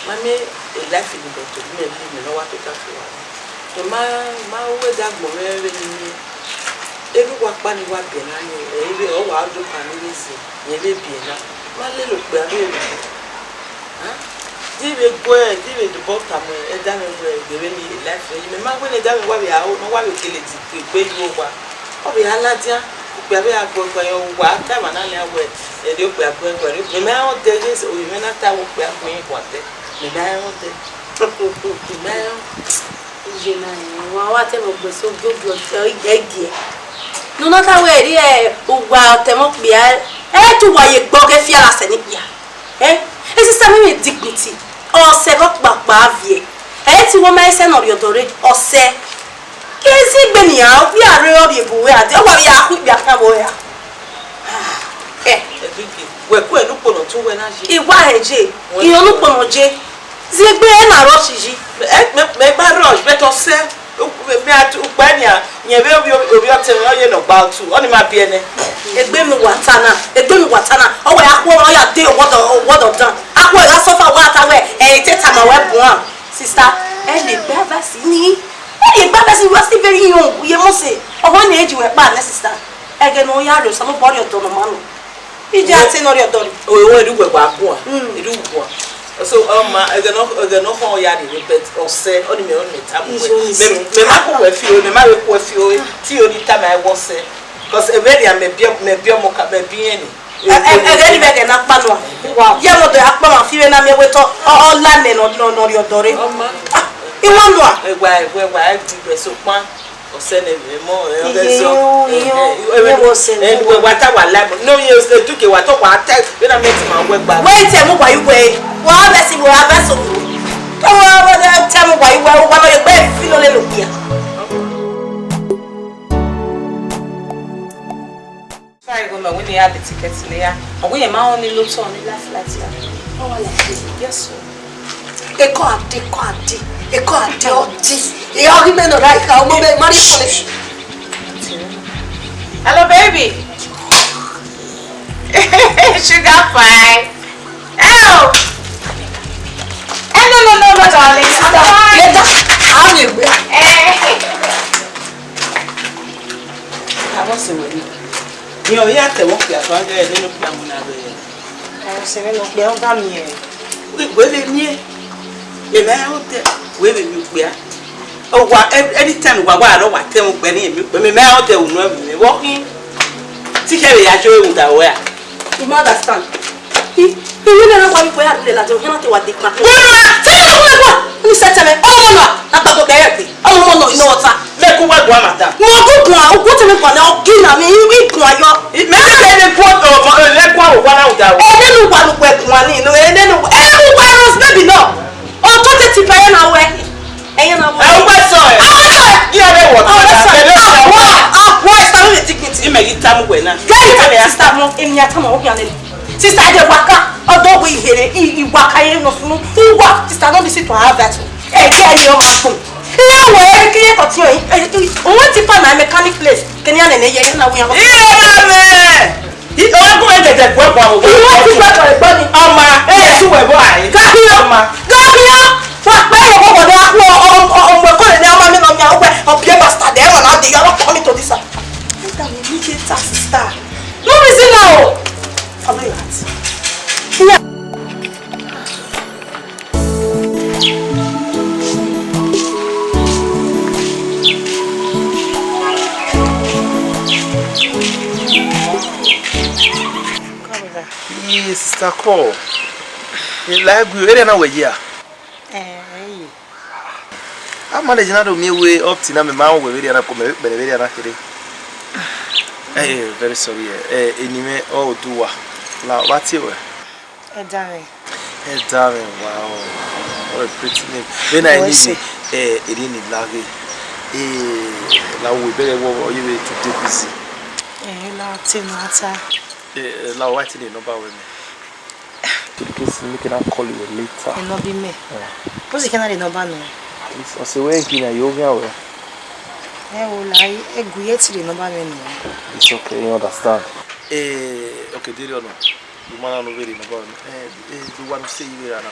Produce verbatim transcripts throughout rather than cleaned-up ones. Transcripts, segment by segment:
Ma miẹn life ni bẹtẹ, mẹ vbe mẹ ne ọ wa tota fi wa. Mẹ ma, ma ru ẹdẹ agbọn mwẹ vbene I miẹn. Erha uwa ọkpa ni wa biẹ na ni, ẹ, ivbe ọ wa do kha ne I vbe zẹ, rẹn vbe biẹ na. Ma lele okpia vbe ru. Hẹn? De I vbe guẹ, de I vbe dobọ tama ẹdẹ mwẹ wẹẹ, ghe vbene life rre, mẹ ma wẹ ne ẹdẹ mwẹ wa vbe aro, ne ọ wa vbe kele di egbe ye owa. Ọ vbe a ladian, okpia vbe a guẹ guẹ, wa ta emwa na nian wẹẹ, ẹre okpia guẹ guẹ, mẹ ma rẹn odẹ, ghe ovbi mwẹ na ta wẹẹ okpia guẹ guan dẹ. Mẹ ma rẹn odẹ. Mẹ ma rẹn. Iye na rẹn, wa wa tẹ mwẹ gbe so giogi ọtẹ ẹgiẹ. Ne u na ta wẹẹ, erriọ uwa ọtẹn mwẹ okpia, ẹ te uwa ye gbe ọghe fiara sẹ ne ikpia. Eh, e sista mwẹ mwẹ dignity, ọ sẹ vbe ọkpakpa viẹ. Ẹ te wẹ ma sẹ ne ọ rhie ọdọ rre, ọ sẹ. Ke zẹ egbe nian, ọ vbe a rre ọ rhie bu wẹ a dee, ọ wa vbe a khu ikpia khian vbe ọre a. Eh. Ẹgbẹgbe, wẹ ku ẹn ne ukpo ne ọ tọn wẹ na ye. I wa hẹ je, I họn ne ukpo ne ọ je. Zẹ egbe ẹre na rush yi. Ẹ, mẹ, mẹ gba rush, but ọ sẹ, mẹ, mẹ a tu ukpẹ nian, yẹn vbe ovbi, ovbi ọtẹn mwẹ, ọ ye ne ọ gba otu, ọnii ma biẹ nẹ. Egbe mwẹ wa ta na, egbe mwẹ wa ta na, ọ wẹ a khu ọmwa, ọ ya de owọdọ, owọdọ dan. A khu ẹre gha suffer, wa ta wẹ, ẹ, I te tama wẹ buan. Sister, ẹ lè gbe advice ni, ẹ lè gbe advice, you are still very young, u ye mose, ọmọ ne age wẹ kpa nẹ, sister. Ẹghẹ ne ọ ya rre, Osanobua rhie ọdọ ne ọ ma nọ. Iye a te ne ọ rhie ọdọ rre. O, o, erha uwa wa guan. Mm. Erha uwa. So, ọ ma, ẹghẹ ne ọ, ẹghẹ ne ọ khọn ya rre, but ọ sẹ, ọnii mẹ, ọnii mẹ tama wẹ. Iye, mẹ, mẹ ma ku wẹ fi o, mẹ ma vbe ku wẹ fi o, te I ọnii tama wẹ ọ sẹ. 'Cause ẹvbo erriọ mẹ biẹ, mẹ biẹ ọmọ ka, mẹ biẹ ẹre ni. Ẹ, ẹ, ẹghẹ ni vbe ẹghẹ ne a kpa nua. Wow. Yẹ vbe odẹ a kpa ma fi vbe na miẹn wẹ te ọ, ọ, ọ la nẹ ne ọ, ne ọ, ne ọ rhie ọdọ rre. Ọ ma. Ah, I wa nua. Ẹ wa, ẹ wa, ẹ wa, ẹ di wẹ sokpan. Ọsẹ ne emọ, ẹ, ọghẹ zọ. Iyo, iyo, ẹ, ẹ, ẹ, ẹ, wẹ ọsẹ ne ẹ, wẹ wa ta wa la, no, yes, ẹ, duke wa tọ wa ta, vbene a miẹn te ima wẹ gba. Wẹ tẹ mu wa yi wẹ, wa vẹ si wẹ, a vẹ so. Tọ wa, wa tẹ mu wa yi wẹ, wa no ye gbe fi no le lo kia. Sorry, go, ma, we need the ticket later. And we, ma, only look so, only laugh like that. Oh, I like it. Yes, sir. Ekọ a de, ekọ a de, ekọ a de, ọ de. E ọ ghi mẹ nọ ra ikha, ọmọ mẹ, ma rhie fọlẹ. Hello, baby. Sugar pie. Oh. Eh, no, no, no, no, darling. I'm fine. Later, I will. Eh. Abọ sẹ wẹ ni. Ni ọ ya tẹ vbọ kpia, so a gẹ ẹdẹ ne okpia mu na ghe. Ẹ, sẹ vbe ne okpia, ọ da miẹn. Wẹ, wẹ vbe miẹn. Emwa rẹn odẹ, wẹ vbe miẹn okpia. Ọ wa, every, anytime wa wa rọ wa tẹ vbọ kpia ne emwa rẹn odẹ unu ẹvbo mwẹ. Vbọ khin? Te I khẹ vbe ya yo rhunmwuda ruẹ a? You no understand. I, I wẹ ne a wa vbe ikpia ya rhie ladian, ọ khian na te wa dekpa. Wẹ ma, te I wẹ wa, ni sẹ tẹmwẹ, ọmọ na, na gba gbogbo ẹre gbe. Ọmọ, ọmọ nọ, inọ ọta. Mẹ ku wẹ guan, madam. Mẹ gu guan, u gu tẹmwẹ guan nẹ, ọ gi na mi, I, I guan yọ. I, mẹ, mẹ, mẹ, mẹ guan, ọ, mẹ, mẹ guan, ọ, guan na uda o. Ẹ nenu wa nu wẹ guan ni, no, ẹ nenu, ẹ nu wa rose baby nọ. Ọ to te tipa ẹ na wẹ. Ẹ yẹn na wẹ. Ẹ, u wẹ sọ ẹ. Ọ wẹ sọ ẹ. Gi ẹ rẹ wọ. Ọ wẹ sọ ẹ. Ẹ bẹ sọ ẹ. Akwa, akwa, ẹ sa mi dignity. Imẹ yi tamu wẹ na. Gẹ yi tamu, sister mo, emi a tamu, o kì í alẹ. Sister, ẹ dẹ waka, ọdọ wẹ ihere, i, i waka ye nọ sunu. U wa, sister, don't listen to her advice. Ẹ kẹ ẹ yọ ma gbọn. Iye wẹ ẹ kẹ ye continue. Ẹ, ẹ, o wẹ tipa na mechanic place. Kẹ ne a nene ye na wẹ. Iye na mẹ. I, o wẹ gu wẹ dẹdẹ gbọ gbọ o. I wẹ tipa gbọ gbọ ni. Ọma, ẹ, ẹ, tu wẹ bọ ai. Gabriel. Ọma. Gabriel. Wa pẹ ọmọ kọkọ ni a ku ọ, ọ, ọ, ọmọ ẹkọ rẹ ni a ma mẹ nọ mia, ọ wẹ, ọ biẹ bastard, ẹ wẹ na de, you are not coming to this house. Look at me, me get tax sister. No reason now. Follow your heart. Yeah. Come here. Ee, sister, call. Ẹ la gu, area na wẹ ya? Eh, eh. A manage na do miẹn wẹ up till now, mẹ ma rẹn wẹ vberriọ na, ko mẹ vbe kpẹrẹ vberriọ na kherhe. Eh, eh, very sorry, eh. Eh, eni mwẹ ọ Oduwa. La, ọ vba tie wẹ? Ẹdamwẹ. Ẹdamwẹ, wow. What a pretty name. Vbene a eni mwẹ, eh, eni ni la ghe. Eh, la, wẹ bẹghe wẹ ọ ye vbe today busy. Eh, la, te ma ta. Eh, eh, la, ọ vba tie ne number wẹ mẹ? Please, make I call you later. Ẹ nọ bi mẹ. Yeah. Bó sì kẹ́ náà lè nọ bá mi. Please, ọsẹ wẹ kí na yóò gán wẹ. Ẹ wo la, ẹ gui ẹ ti lè nọ bá mi nù. It's okay, you understand. Eh, okay, diri ọnọ. You man no very nọ bá mi. Eh, eh, the one say you are now.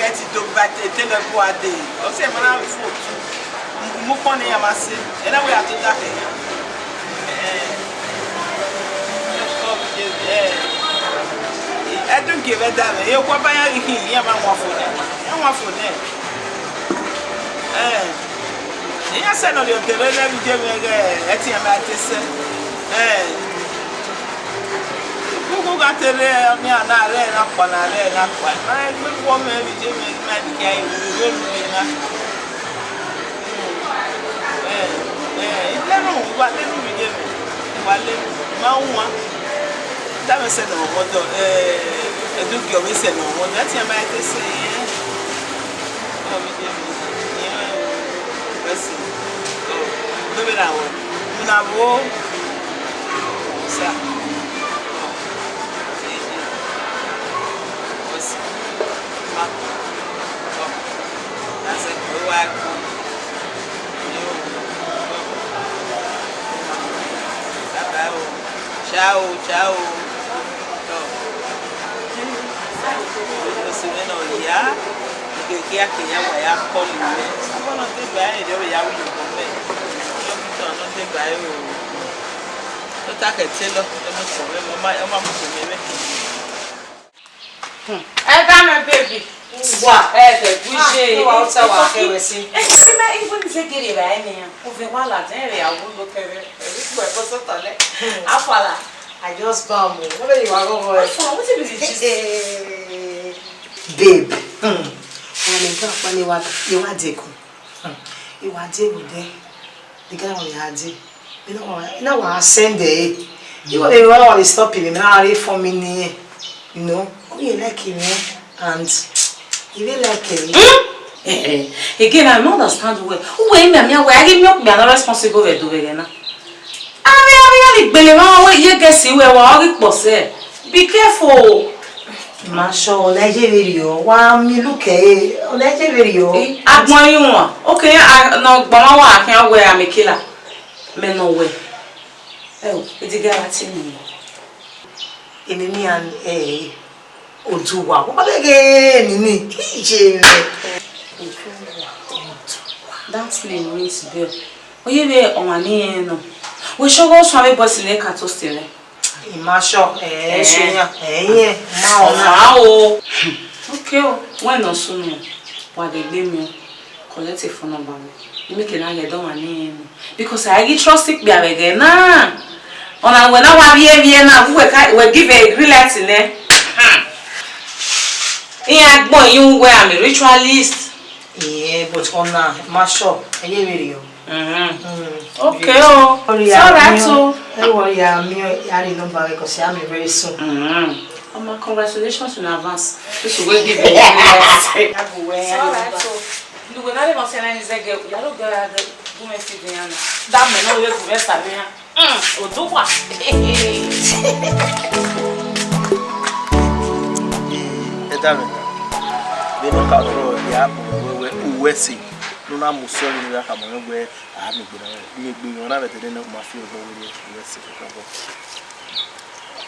ẹghẹ ti do ba te, te lẹ bua dee. Ọ sẹ ma na fo otu. Mu ukpọn ne iran ma sẹ. Ẹ na wẹ a tota kẹ iran. Ẹdun gie vbe ẹdẹ mwẹ, e okhuo ba iran ghi khin, iran ma wan fo nẹ. Iran wan fo nẹ. Iran sẹ ne ọ rhie odẹ rre ne vbe iye mwẹ ghẹ ẹtin mwẹ a te sẹ. Gugu gha te rre ọnian na rre na kpa na rre na kpa. Ma egbe vbuọ mwẹ vbe iye mwẹ ma ni kia ru ru na. Ẹ, ẹ, I lenu, I wa lenu vbe iye mwẹ. I wa lenu, I ma wan. Dame sẹ ne ọ mọdọ, ẹ, Ẹdugie ọ vbe sẹ ne ọ mọdọ. Ẹtin mwẹ ma te sẹ, ẹ. Ọ vbe iye mwẹ, ẹ, ọ vbe sẹ. Ọ, vbe vbe na wọ. Na vbo. Sa. Ọ, ọ, ọ, ọ, ọ, ọ, ọ, ọ, ọ, Bye bye o. Ciao, ciao. Tọ. Osi mwẹ ne ọ hia. Ike kia ke ya wa ya call mwẹ. Sabọ nọ te ba ẹre, ọ vbe ya ru iyobọ mẹ. Ọ bi tọn nọ te ba ẹre o. Ọ ta kẹ te lọ, ẹ mu sẹ mwẹ, ọ ma, ọ ma mu sẹ mwẹ vbe. Hmm. Ẹ da mẹ, baby. Wa. Ẹ dẹ gu Ah, iye. Wa, o ta wa kẹ wẹ si. Ẹ si mẹ, even if you get it right now, o vẹ wa la, then we are going to tell you. We go go so tall. Afala. I just bam o. What are you going for? Afala, what be this? Babe. Hmm. Wa ni ga pa ni wa, ni wa de ku. Hmm. I wa de ku de. The guy on the idea. You know what? You know what? I send it. You know what? They stop him. Now they for me near. You know? Oh, you like him, eh? And he really like him. Hmm? Eh, eh. Again, I don't understand well. Who were him? Me, where I give me up, me are not responsible for do again. Ari, ari, ari, gbele ma we ye gesi we wa ori kpọsẹ. Be careful. Ma sọ, ọlẹjẹ vbe rriọ, wa mi look ẹ, ọlẹjẹ vbe rriọ. Agbọn yi wọn. Okay, a, nọ gbọmọ wa khian wẹ amekela. Mẹ nọ wẹ. Ẹ o, edigara ti mi. Enini an, eh, Oduwa. Wa bẹ ghe enini. Ije mẹ. Oduwa. That name rings bell. Oye vbe ọmwa ni rẹn nọ. Wẹ sure ghe ọsuan vbe boys ne ka toast rẹ? I ma sure, eh, eh, sure yan, eh, yeah, ma ọna. Ọma o. Okay o, wẹ nọ sunu, wa de gbe mi o. Collect phone number mi. Imi ke na ghe dọ ọmwa ni rẹn nọ. Because I ghi trust ikpia vbe ẹghẹ na. Ọna wẹ na wa vbiẹ vbiẹ na, wẹ ka, wẹ give a green light nẹ. Hmm. Iran gbọn yi wẹ I'm a ritualist. Yeah, but ọna, ma sure, ẹ ye vberriọ. Mm. Mm. Okay o. It's all right o. Ẹ wọ ya mi, ya ri number rẹ, 'cause ya mi very soon. Mm. Ọmọ, congratulations in advance. This will give you a It's all right o. Lu wẹ na le mọ sẹ na ni zẹgẹ, ya lo gẹ gẹ gu mẹ fi de yan na. Da mẹ na, o ye gu mẹ sa mẹ yan. Mm, Oduwa. Ẹ da mẹ na. Vbene ọ ka rrọọ ya, uwẹ, uwẹ sẹ, ne u na mu sẹ vbene u ya khama mwẹ wẹẹ, a miẹn egbe na, miẹn egbe mwẹ, ọ na vbe dede ne u ma fi obọ vberriọ, uwẹ sẹ, obọ.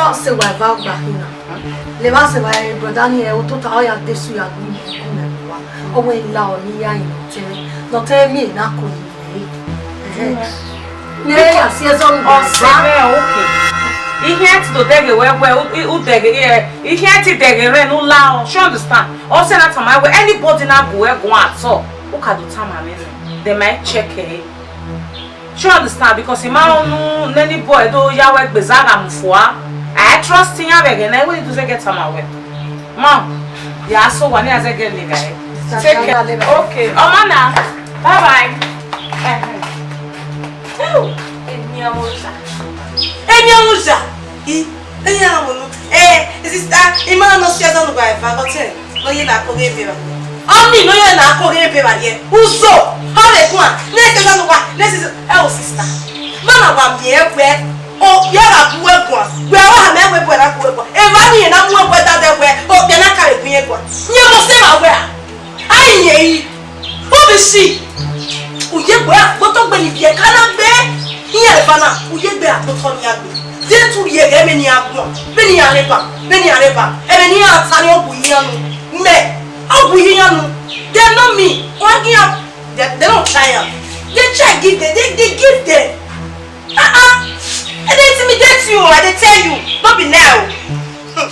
Ọ sẹ wa eva ọgba khin na. Levba sẹ wa, brother ni, ẹ, otota ọ ya de su ya gu mẹ, gu mẹ vbe owa. Ọ wẹ la ọ ni ya yin nọtẹn, nọtẹn miẹn na ko ni. Ne ya si ẹzọ nu. Ọ sẹ vbe, okay. Ihian ti do dẹghe wẹ, wẹ, u, u dẹghe, ẹ, ihian ti dẹghe rẹ ne u la ọ, you understand? Ọ sẹ na tama wẹ, anybody na gu wẹ guan at all, u ka do tama mwẹ nẹ, then ma check ẹ. You understand? Because I ma rẹn unu ne any boy do ya wẹ gbe zagha mu fua. I trust iran vbe ẹghẹ na, I wẹ do zẹgẹ tama wẹ. Ma, ya so wa ne a zẹgẹ le gha ẹ. Take care. Okay, ọ ma na. Bye bye. Ẹhẹn. Eni ọmọ osa. Eni ọmọ osa. I, eni ọmọ nu. Eh, sister, I ma nọ si ẹzọ nu ba eva gọtẹ. Ne ọ ye na koghe ebe evba. Ọnii ne ọ ye na koghe ebe evba rriẹ. Uzo, ọ vbe guan, ne ẹsẹ na uwa, ne ẹsẹ, ẹ o sister. Ma na wa miẹn wẹ, o, ya gha bu ẹre guan. Wẹ ọ ha mẹ wẹ bu ẹre na bu ẹre guan. Evba nii na mu ẹre guan da dẹ wẹ, o, ya na ka vbe gu iran guan. Iran must sẹ evba wẹ a. A i yẹn yi. Rubbish! Uyegbe agbotọ gbe ni viẹ ka na gbe iran eva na, uyegbe agbotọ ni a gbe. De tu rhie ghẹ vbene iran guan, vbene iran rre ba, vbene iran rre ba, ẹmwẹ ne iran ta ni ọ gu iran nu. Mẹ, ọ gu iran nu. They know me. Wa gi iran, they, they don't try am. They try give them, they, they give them. Ah ah. And they intimidate you, I dey tell you. No be now. Hmm.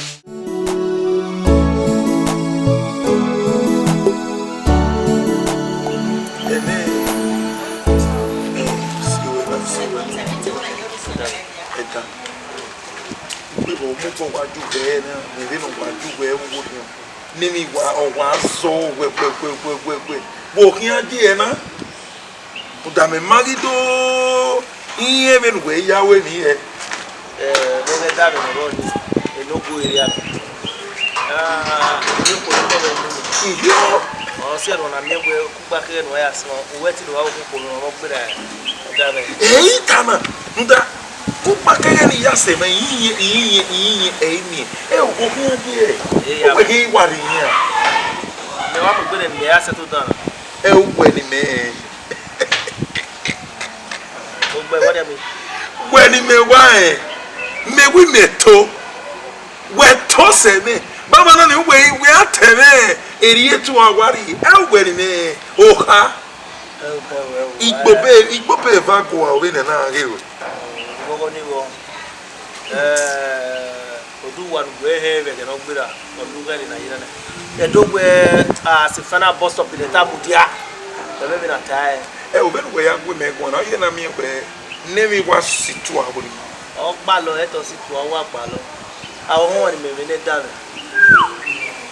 Ẹnẹ, ẹ, si wẹ na, si wẹ na. Ẹdan. Wẹ vbe ọmọ wa ju wẹ na, wẹ vbe nọ wa ju wẹ vbe wo khian. Nene wa, ọ wa zọ wẹ, wẹ, wẹ, wẹ, wẹ, wẹ. Vbe ọ khian die na? Uda mẹ ma ghi do iyen vbene uwẹ ya ru emwi hẹ. Eh, vbe ọ ghẹ da vbe ne ọ rrọọ nii, enogo erriọ. Ah, emwi okhuo ne ọ vbe mu. Iyo. Ọ si ẹre ọ na miẹn wẹ ukpakẹghẹ ne uwa ya sẹ, uwẹ te do wa ru okhuo ne ọ gberra da vbe. Ẹ i ta na, rhunmwuda, ukpakẹghẹ ne I ya sẹ mwẹ, iyiyin, iyiyin, iyiyin, ẹ i miẹn. Ẹ, okhuo khian die. Ẹ ya. Okhuo khian wa rre iran. Mẹ wa mu egbe ne mẹ ya sẹ to dan na. Ẹ, uwẹ ne mẹ. Ugbẹ, what do you mean? Wẹ ne imẹ wa rẹn, mẹ wẹ imẹ to, wẹ to sẹ mwẹ. Baba na ni wẹ, wẹ a tẹ mwẹ, erriọ etu a wa rri, ẹ wẹ ne imẹ, oha. Ẹ wẹ, ẹ wẹ, ẹ wẹ. Igbobe, igbobe eva gua ovbi nẹ na ghe ruẹ. Ghọghọ ni vbọ. Eh, oduwa ne uwẹ hẹ vbe ẹghẹ ne ọ gberra, ọ ne u ghẹ rre ne a ye nana. Ẹdẹ wẹ, a, sẹ final bus stop ne ta mudia. Ẹmwẹ vbe na ta ẹre. Ẹ, ovbi ne uwẹ ya gu mẹ guan na, ọ ye na miẹn wẹ ne emwi wa si tua vbori. Ọ gbalọ, ẹtọ si tua, ọ wa gbalọ. A, ọhọn ni mẹ vbe ne da mwẹ.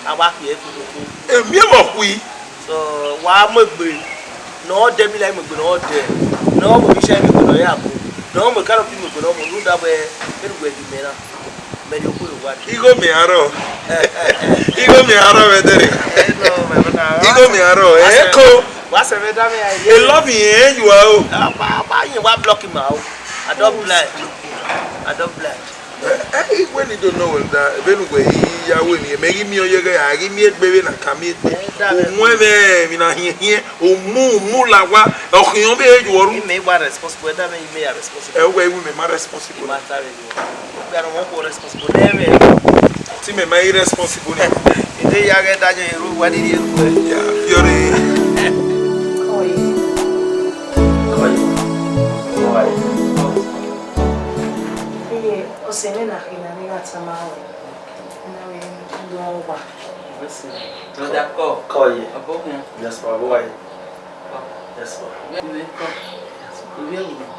A wa kpie ẹre tututu. Emiẹn vbe ọ khui. So, wa mu egbe ne ọ dẹ, mi la mu egbe ne ọ dẹ, ne ọ mu obi share mu egbe ne ọ ya mu, ne ọ mu ekaro bi mu egbe ne ọ mu, rhunmwuda wẹ, vbene uwẹ ghi mẹ na, mẹ rhie okhuo vbe owa. Igho mẹ arrọọ. Igho mẹ arrọọ vbe ẹdẹrriọ. Eh, no, my brother. Igho mẹ arrọọ. Eh, ko. Wa sẹ vbe da mwẹ ya. E love you, eh, you are o. Ah, ba, ba, you wa block him out. I don't blind. I don't blind. Eh, eh, wẹ ne I do nọ wẹ da, vbene uwẹ i ya ru emwi, mẹ ghi miẹn ọyẹghẹ, a ghi miẹn egbe vbene a ka miẹn egbe. Eh, da mwẹ. U mu ẹmwẹ, emwi na hiẹnhiẹn, u mu, u mu la owa, ọ khian vbe ju ọre. Imẹ wa responsible, da mwẹ imẹ ya responsible. Ẹ, uwẹ, imẹ ma responsible. Imẹ ma ta vbe ju ọre. Uwẹ, a no wan khuo responsible, ne mwẹ. Te imẹ ma i responsible ni. Ide ya ghẹ da ye ru, wa ni ye ru. Ya, fiore. Kọye. Kọye. Kọye. Iye, ọse mwẹ na khin na ne I gha tama ruẹ, ne I do owa. Brother, call. Call ye. Ọbokhian. Yes, ma, boy. Call. Yes, ma. Where you dey call? Yes, ma. Where you dey?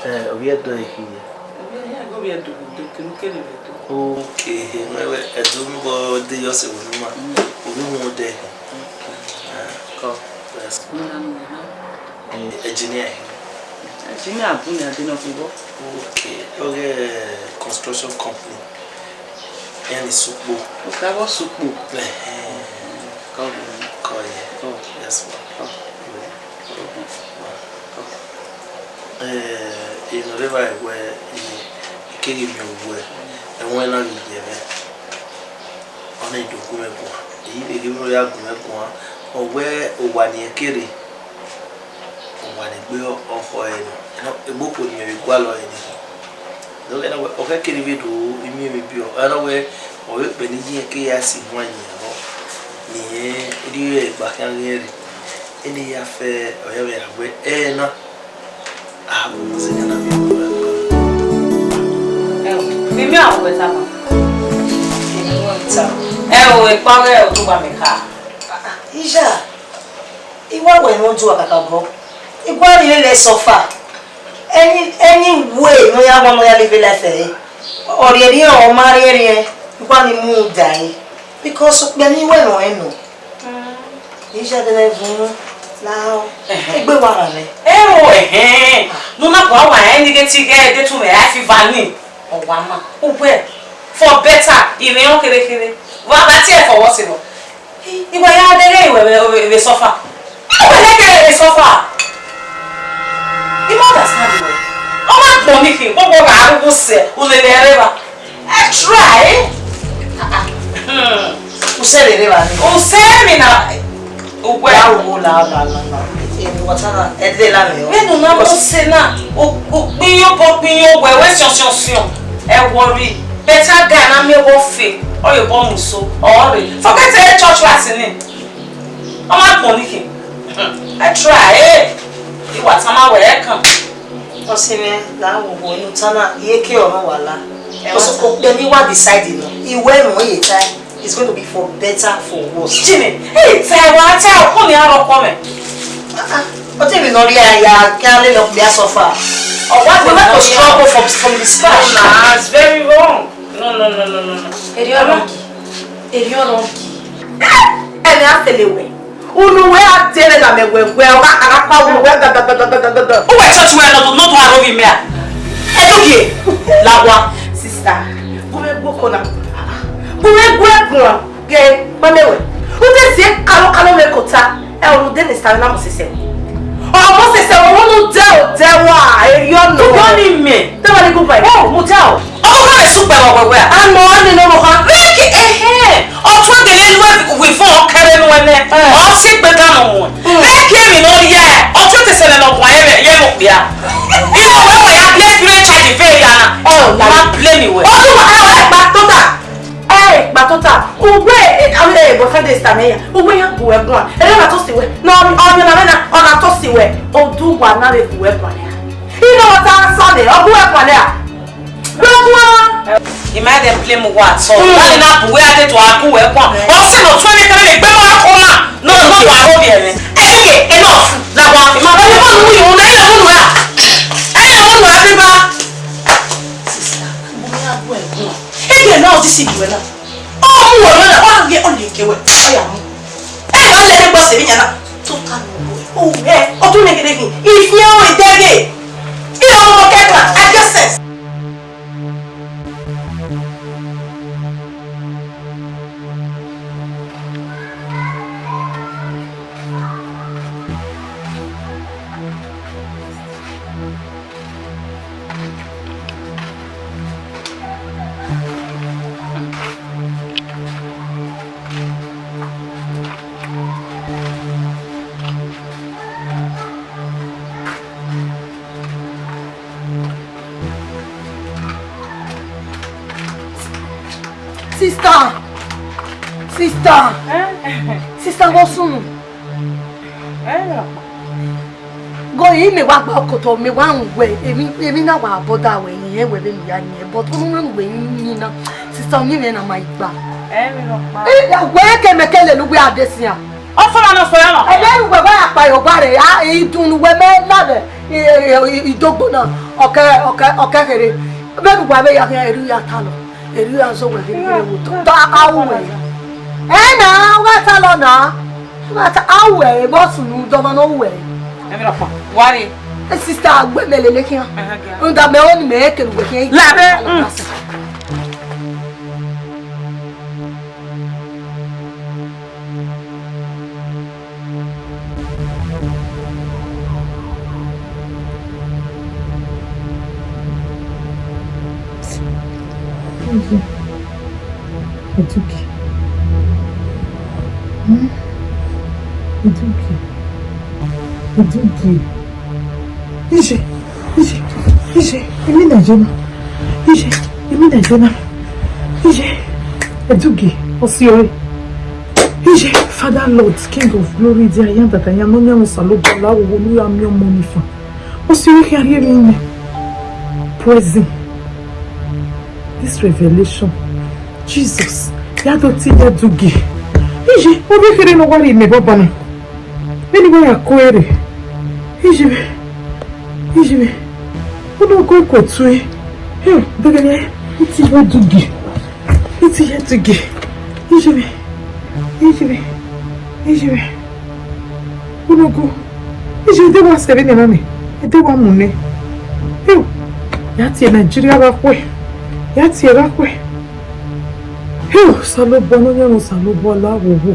Eh, ovbi Ẹdo ehi ye. Ovbi Ẹdo, ovbi Ẹdo, do kinu kere ovbi Ẹdo. Okay, he, me we Ẹdo mu bo de yo se wo ma. Mm. Ovbi mu de. Okay. Ah, call. Yes. Mo na mo na. Eh, engineer. Engineer bu ni ade na fun bo. Okay, okay, construction company. Iran ni sukpo. Okaro sukpo. Ẹhẹn. Kọ. Kọ ye. Kọ. Yes, ma. Kọ. Kọ. Eh, eno rre evbare wẹ, eh, I keghi miẹn uwẹ, ẹmwẹ na ghi ye mwẹ. Ọ na do gu mwẹ guan. I vbe ghi vbe ya gu mwẹ guan. Ọ wẹ owa ni ẹre kere. Owa ne egbe ọkhọ ẹre nọ, egbe okhuo ne imẹ vbe gualọ ẹre nọ. Ọ wẹ, ọ khẹ kere vbe do imiẹn vbe biẹ, ọ na wẹ, ọ vbe kpẹ ne iye ke ya si huan yin ẹvbo, ne irẹn rhie ẹre gba khian ghe ẹre. Ene ya fẹ, ọ ya vbe ra wẹ, ẹre na, a gu mọ sẹ na vbe. Ẹo, ne imẹ a wẹ tama. Ẹ o, ekpa ọghe otuba mẹ ka. Ija. I wa wẹ ne ọ ju kakabọ, I gua rhie lele suffer. Any, any way ne ọ ya wan ne ọ ya live life ẹre, ọ rhiẹnrhiẹn, ọ ma rhiẹnrhiẹn, I gua ni mu da ẹre, because ukpẹ ne I wẹ ne ọ rẹn nọ. Ija de ne vun la egbe wa ra mwẹ. Ero, ẹhẹn. Ne u na gua wa rẹn ni ghe te I ghẹ de tu mwẹ life va ni. Ọ wa ma. Uwẹ, for better, I mwẹ rẹn kherhe kherhe. Wa gha tie for worse nọ. Iwẹ ya dẹghe iwẹ vbe, vbe, vbe suffer. Iwẹ ya dẹghe vbe suffer. I ma understand iwẹ. Ọ ma gbọn ni khin, kpọkpọ gha rhughu sẹ, ulele ẹre evba. I try. Hmm. Usẹ rere evba ni. Usẹ mi na. Uwẹ. La wo, la, la, la, la. Eni wata na, ẹdẹ la mẹ o. Vbene u na mu sẹ na, u, u kpin yo bo kpin yo wẹ, wẹ siọn siọn siọn. Ẹ worry. Better guy na miẹn obọ fe, ọ ye obọ muso, ọ rre. Forget e church wa sini. Ọ ma gbọn ni khin. I try, eh. I wa tama wẹ ẹ kan. Ọ sẹ mwẹ la wo wo inu ta na, iye ke ọmọ wa la. Ẹ wa ta. Okpẹ ni wa decide nọ. Iwẹ ẹmwẹ ye ta. It's going to be for better, for worse. Jimmy, hey, ta wa ta, ọkọ ni arọ kọ mẹ. Ah, ah. But even not here, yeah, can't let up there so far. Oh, what we have to struggle from, from the scratch. No, nah, it's very wrong. No, no, no, no, no, no. Eri ọrọngi. Eri ọrọngi. Ẹni a sele wẹ. Unu wẹ a dere na mẹ wẹ wẹ, ọ gha kara pa unu wẹ gagagagagagaga. Uwẹ church wẹ nọ, nọ do aro vi mẹ a. Edugie, la wa. Sister, gu mwẹ gbe oko na. Gu mwẹ gbe oko na. Ghe, ma mẹ wẹ. U te si kalo kalo mwẹ kota. Ẹ, unu de ne star na mọ sẹsẹ. Ọ mọ sẹsẹ, ọ unu de o, de wa, eri ọnọ. Goodbye ni mẹ. Te wa ni goodbye. Oh, mu da o. Ọ kọkọ rẹ sukpẹ vbe wẹwẹ a. A nọ, a nọ nọ ha. Rẹki, ẹhẹn. Ọ tue gele lu ẹvbo fo, ọ kẹre nu ẹnẹ. Eh. Ọ si egbe dan nọ mu. Mm. Rẹki emwi ne ọ rhie, ọ tue te sẹlẹ nọ guan yẹ, yẹ mu okpia. Iye wẹ wẹ ya bless spirit child ve ya na. Oh, ma blame wẹ. Ọ tue wa, ẹ, ẹ, gba tota. Ẹ, gba tota. Uwẹ, ẹ, ẹ, boyfriend de star mẹ ya. Uwẹ ya gu ẹguan. Ẹ na to si wẹ. Na, ọ na mẹ na, ọ na to si wẹ. Oduwa na vbe gu ẹguan ya. Ino ta sọle, ọ gu ẹguan ya. Gbẹguan. Ima dem blame wa so. Mm. Why na bu we ade to aku we kwa. Ọ sẹ nọ tue ne kẹrẹ gbe ma ko na. No, no, wa ho bi ẹmẹ. Eke, enough. Na wa. Ima blame wa. Unu unu na unu ya. Unu unu ya bi ba. Sister, mo ya gu ẹguan. Eke na o ti si bi we na. Ọ mu we na, wa ye o le ke we. Ọ ya mu. Ẹ wa lẹ ẹre gba sẹ vbe yan na. Tota nọ wẹ. O wẹ, ọ tun nẹgẹdẹ khin. Ifian o dẹghe. Iro mo kẹkan, I get sense. Sister! Sister! Eh? Sister, go soon. Eh? Go, I mẹ wa gba ọkọtọ, mẹ wa run wẹ, emwi, emwi na wa bother wẹ, irẹn wẹ vbene u ya yin, but unu na wẹ yin na, sister, yin mwẹ na ma igba. Ẹ, wẹ ke mẹ ke lele uwẹ a de sian. Ọ sọmọ nọ sọyọ nọ. Ẹ, vbene uwẹ wa ya kpa ye ọgua rẹ, a, idunnu wẹ mẹ na vbe, i, i, i, idogbo na, ọ kẹ, ọ kẹ, ọ kẹ kherhe. Vbene uwa vbe ya khian, erriọ ya ta nọ. Erriọ ya zẹ owẹ ghe ne u vbe wo otọ. Te a ru wẹ. Ẹ na, u gha ta lọ na. U gha ta, a ru wẹ, vbe ọ sunu, dọmọ ne ọ ru wẹ. Emwi rhọkpa, wa rrie. E sister, a gbe mẹ lele khian. Rhunmwuda mẹ ọnii mẹ kere uwẹ khian. Lare, mm. Edugie. Hmm? Edugie. Edugie. Iye, iye, iye, emwi na ye na. Iye, emwi na ye na. Iye, Edugie, ọ si ọre. Iye, Father Lord, King of Glory, the I am that I am, Nọyaẹnmwa Osanobua, la wo wo ne u ya miẹn ọmọ ni fan. Ọ si ọre khian rhie emwi nẹ. Poison. This revelation. Jesus, ya do tie Edugie. Iye, ọ rhie kherhe ne ọ wa rhie mẹ bọbọ na. Vbene I wa ya ko ẹre, iye mwẹ, iye mwẹ, unu ọgọ ẹko tue. He, deghẹ nian, I tie Edugie, I tie Edugie, iye mwẹ, iye mwẹ, iye mwẹ, unu ọgọ, iye de wa sẹ vbene na nẹ, de wa mu nẹ. He, ya tie Nigeria gha khuẹ, ya tie gha khuẹ. He, Osanobua, Nọyaẹnmwa Osanobua, la wo wo.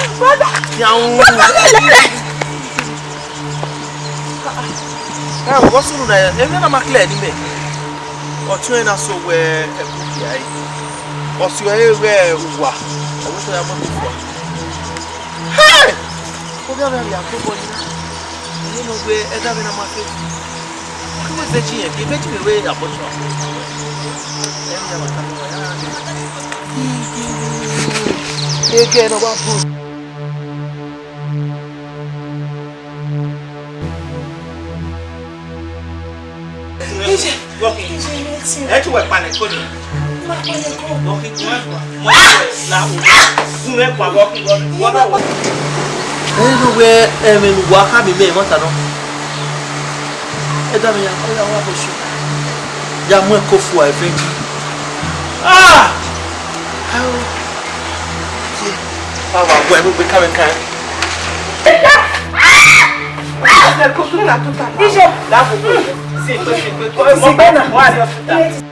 Brother. Ẹ, vbọ sunu na, emwi na ma clear ne imẹ. Ọtiọnrẹn na so wẹ ẹkun khian ẹre. Ọ si ọre vbe uwa, ọ wẹ sẹ ya mu ẹkun fua. Hey! Ovbi avbe a ghi ya kpobọ yi na. Ẹ nọ wẹ ẹdẹ avbe na ma fe. Ọ ke wẹ virgin yẹn, ke virgin vbe wẹ abortion. Ẹ ne iran ma ta nọ wẹ, a gha ghe. Ege ne ọ wa bu. Ije, ije, ije, ije. Ẹ tue wẹ kpannẹ ko ni. Ma kpannẹ ko. Wẹ khin gun ẹkua. Mọ wẹ la o. Gun ẹkua wẹ khin wẹ. Ẹ nọ wẹ ẹmwẹ ne uwa khama mẹ, ẹmwata nọ. Ẹ da mwẹ ya, ọ ya wa bọ sọ. Ya mu ẹko fua ẹvẹn. Ah! Ao. Ye. Wa wa gua ẹvbo gbe kamwẹ kan. Ije. Labo. Si pe, si pe. Mo pe na. Wa ni hospital.